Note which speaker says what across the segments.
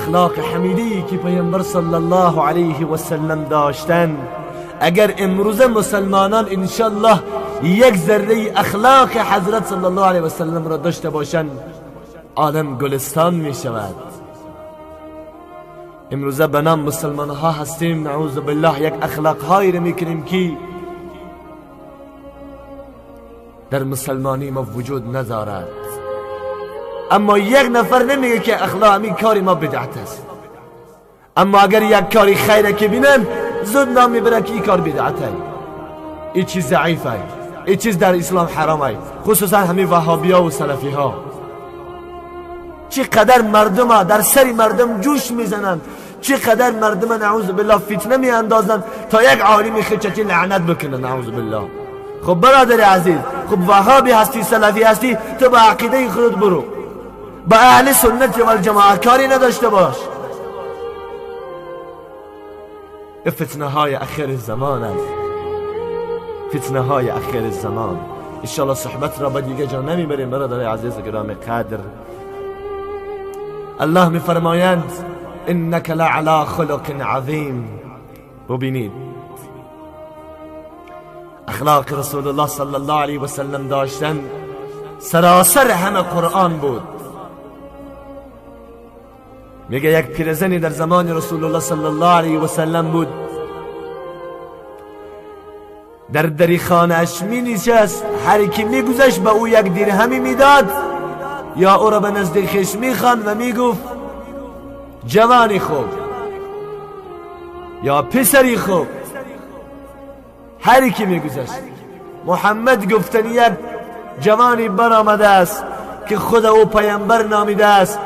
Speaker 1: اخلاق حمیده که پیامبر صلی الله علیه و سلم داشتن. اگر امروز مسلمانان انشالله یک ذره اخلاق حضرت صلی الله علیه و سلم را داشته باشند، عالم گلستان می شود. امروزه به نام مسلمان ها هستیم، نعوذ بالله یک اخلاق هایی را میکنیم که در مسلمانی ما وجود ندارد. اما یک نفر نمیگه که اخلاق همین کاری ما بدعت است، اما اگر یک کاری خیره که بینن زود نام میبره که این کار بدعت است، این چیز ضعیف است، این چیز در اسلام حرام است، خصوصا همین وهابی ها و سلفی ها. چقدر مردم در سر مردم جوش میزنند، چقدر مردم نعوذ بالله فتنه میاندازند تا یک عالم خچتی لعنت بکنن، نعوذ بالله. خب برادر عزیز، خب وهابی هستی، سلفی هستی، تو با عقیده خودت برو، با اهل سنت و الجماعه کاری نداشته باش. فتنه های اخیر زمان است، فتنه های اخیر زمان. انشالله صحبت را به دیگه جا نمیبریم برادر عزیز گرامی قدر. الله میفرمایند انک لعلی خلق عظیم. ببینید اخلاق رسول الله صلی الله علیه و سلم داشتن سراسر همه قرآن بود. میگه یک پیرزنی در زمان رسول الله صلی الله علیه و سلم بود، در دری خانه‌اش می نشست، هر کی میگذشت به او یک درهمی میداد یا او را به نزد خویش میخواند و میگفت جوانی خوب یا پسری خوب. هر کی میگذشت. محمد گفتن یک جوانی برآمده است که خود او پیامبر نامیده است،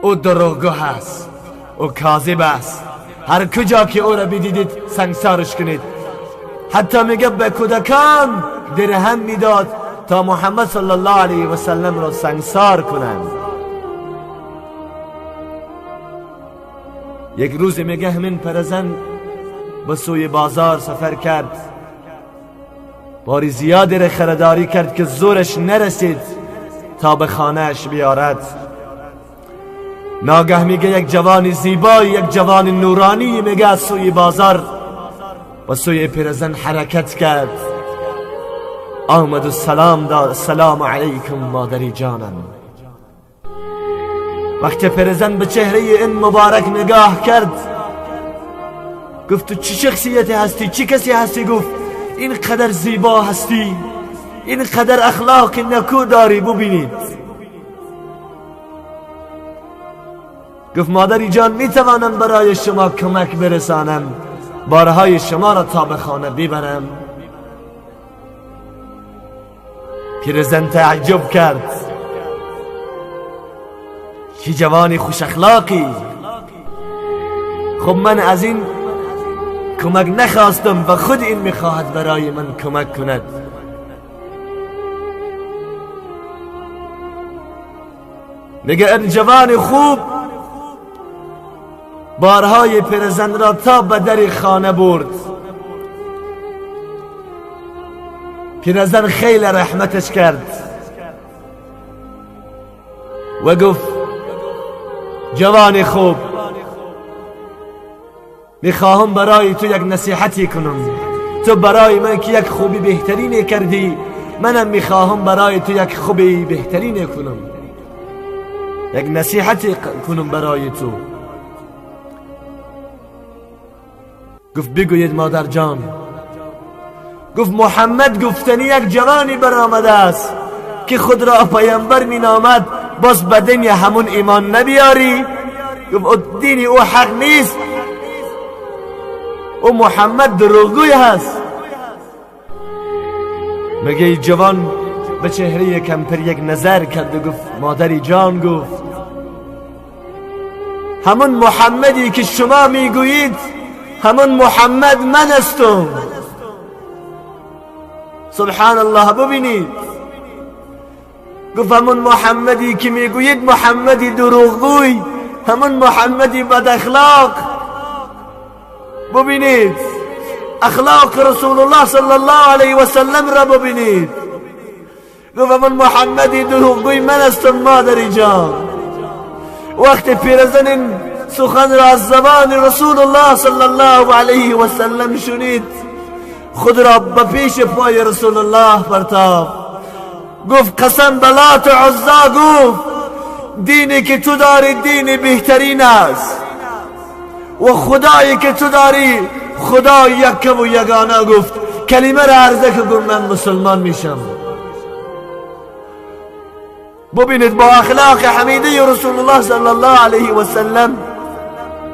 Speaker 1: او دروغگو است، او کاذب است، هر کجا که او را بدیدید سنگسارش کنید. حتی میگه به کودکان درهم میداد تا محمد صلی الله علیه و سلم را سنگسار کنند. یک روز میگه همین پرزن به سوی بازار سفر کرد، باری زیادی را خریداری کرد که زورش نرسید تا به خانهش بیارد. ناگه میگه یک جوان زیبایی، یک جوان نورانی میگه از سوی بازار به سوی پیرزن حرکت کرد، آمد و سلام داد، سلام علیکم مادری جانم. وقتی پیرزن به چهره این مبارک نگاه کرد گفت تو چه شخصیتی هستی، چه کسی هستی؟ گفت این قدر زیبا هستی، این قدر اخلاق نکو داری، ببینید. گفت مادری جان میتوانم برای شما کمک برسانم، بارهای شما را تا به خانه ببرم؟ پیرزن تعجب کرد، چه جوانی خوش اخلاقی، خب من از این کمک نخواستم و خود این میخواهد برای من کمک کند. میگه این جوان خوب بارهای پیرزن را تا به در خانه برد. پیرزن خیلی رحمتش کرد و گفت جوان خوب، میخواهم برای تو یک نصیحتی کنم، تو برای من که یک خوبی بهترینی کردی، منم میخواهم برای تو یک خوبی بهترینی کنم، یک نصیحتی کنم برای تو. گفت بگوید مادر جان. گفت محمد گفتنی یک جوانی برآمده است که خود را پیامبر می نامد، باز به دین همون ایمان نبیاری؟ گفت دین او حق نیست، او محمد دروغگوی هست. میگه جوان به چهره کمپر یک نظر کرد و گفت مادری جان، گفت همون محمدی که شما میگویید همون محمد من هستم. سبحان الله. ببینید، گفت همون محمدی که میگویید محمدی دروغگوی، همون محمدی بد اخلاق. ببینید اخلاق رسول الله صلی الله علیه و سلم را ببینید. گفت همون محمدی دروغگوی من هستم مادری جان. و وقتی پیرزن این سخن را از زبان رسول الله صلی الله علیه و سلم شنید، خود را به پیش پای رسول الله پرتاب. گفت قسم به لات و عزا، گفت دینی که تو داری دین بهترین است و خدایی که تو داری خدا یک و یگانه. گفت کلمه را عرضه که گفت من مسلمان میشم. ببینید با اخلاق حمیده رسول الله صلی الله علیه و سلم،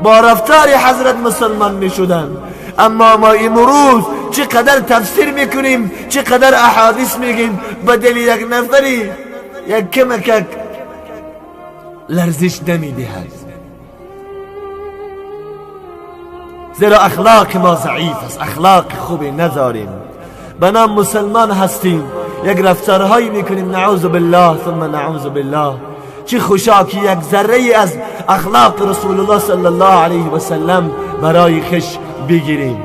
Speaker 1: با رفتار حضرت مسلمان میشدن. اما ما امروز چقدر تفسیر میکنیم، چقدر احادیث میگیم، به دل یک نفری یک کمکک لرزش نمیدهد، زیرا اخلاق ما ضعیف است، اخلاق خوبی نداریم. به نام مسلمان هستیم، یک رفتارهایی میکنیم، نعوذ بالله ثم نعوذ بالله. چه خوشا که یک ذره از اخلاق رسول الله صلی الله علیه و سلم برای خش بگیریم.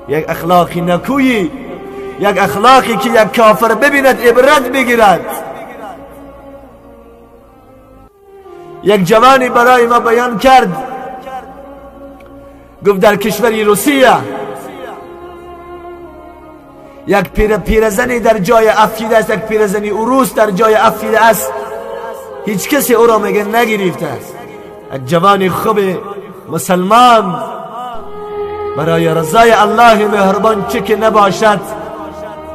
Speaker 1: یک اخلاقی نکویی، یک اخلاقی که یک کافر ببیند عبرت بگیرد. یک جوانی برای ما بیان کرد، گفت در کشور روسیه یک پیرزنی در جای افکیده است، یک پیرزنی عروس در جای افکیده است، هیچ کسی او را میگه نگرفته است. یک جوانی خوب مسلمان برای رضای الله مهربان چه که نباشد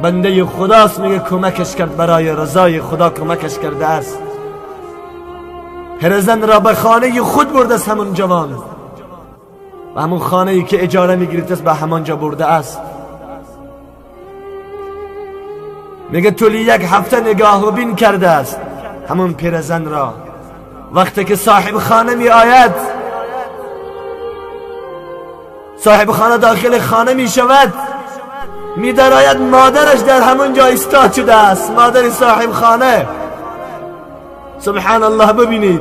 Speaker 1: بنده خداست، میگه کمکش کرد، برای رضای خدا کمکش کرده است. پیرزن را به خانه خود برده است همون جوان، و همون خانه ای که اجاره میگرفته است به همانجا برده است. میگه طولی یک هفته نگاه و بین کرده است همون پیرزن را. وقتی که صاحب خانه می آید، صاحب خانه داخل خانه می شود، می درآید، مادرش در همون جا ایستاد شده است، مادر صاحب خانه. سبحان الله. ببینید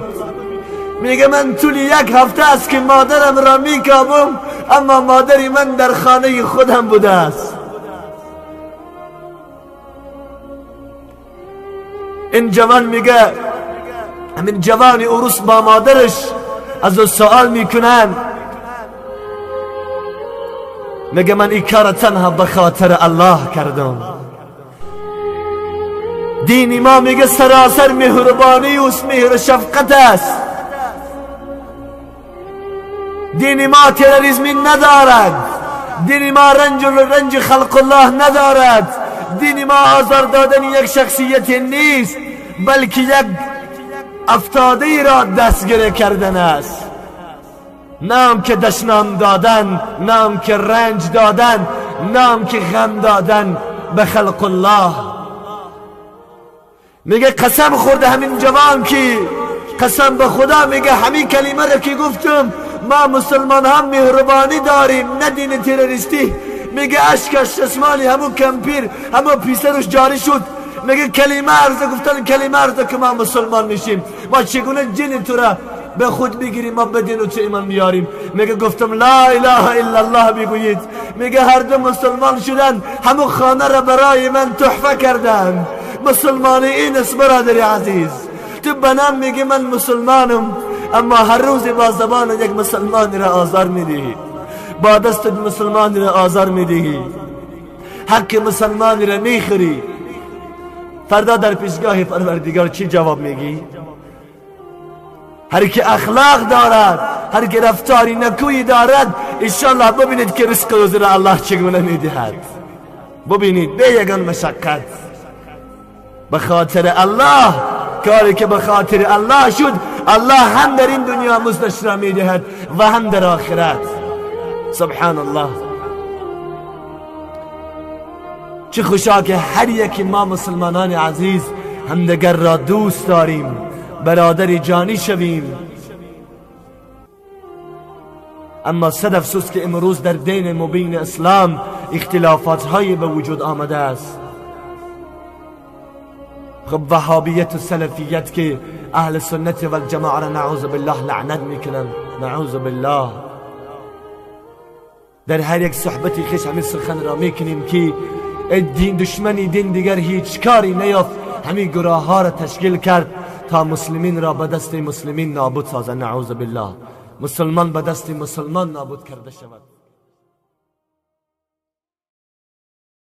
Speaker 1: میگه من طول یک هفته است که مادرم را میکابم، اما مادری من در خانه خودم بوده است. این جوان میگه، همین جوان عروس با مادرش از او سوال میکنن، میگه من این کار تنها به خاطر الله کردم. دین ما میگه سراسر مهربانی و مهر شفقت است. دین ما تروریسمی ندارد، دین ما رنج و رنج خلق الله ندارد، دین ما آزار دادن یک شخصیت نیست، بلکه یک افتاده را دستگیره کردن است. نام که دشنام دادن، نام که رنج دادن، نام که غم دادن به خلق الله. میگه قسم خورده همین جوان که قسم به خدا، میگه همین کلمه را که گفتم، ما مسلمان هم مهربانی داریم نه دین تروریستی. میگه اشکش چشمانی همون کمپیر همون پیسرش جاری شد. میگه کلمه عرضه گفتن، کلمه عرضه که ما مسلمان میشیم، ما چگونه جن تو را به خود بگیریم، ما به دین و چه ایمان میاریم. میگه گفتم لا اله الا الله بگویید. میگه هر دو مسلمان شدن، همون خانه را برای من تحفه کردن. مسلمانی این است برادر عزیز. تو بنام میگه من مسلمانم، اما هر روز با زبان یک مسلمان را آزار میدهی، با دست مسلمان را آزار میدهی، حق مسلمان را میخوری. فردا در پیشگاه پروردگار چی جواب میگی؟ هر که اخلاق دارد، هر که رفتاری نکویی دارد، انشالله ببینید که رزق روزی را الله چگونه میدهد. ببینید به یگان مشقت به خاطر الله، کاری که به خاطر الله شد، الله هم در این دنیا مزدش را میدهد و هم در آخرت. سبحان الله. چه خوشا که هر یک ما مسلمانان عزیز همدیگر را دوست داریم، برادر جانی شویم. اما صد افسوس که امروز در دین مبین اسلام اختلافات های به وجود آمده است. خب وهابیت و سلفیت که اهل سنت و الجماعه را نعوذ بالله لعنت میکنن، نعوذ بالله. در هر یک صحبتی خیش همین سخن را میکنیم که دین دشمنی دین دیگر هیچ کاری نیافت، همین گروه ها را تشکیل کرد تا مسلمین را به دست مسلمین نابود سازد. نعوذ بالله. مسلمان به دست مسلمان نابود کرده شود.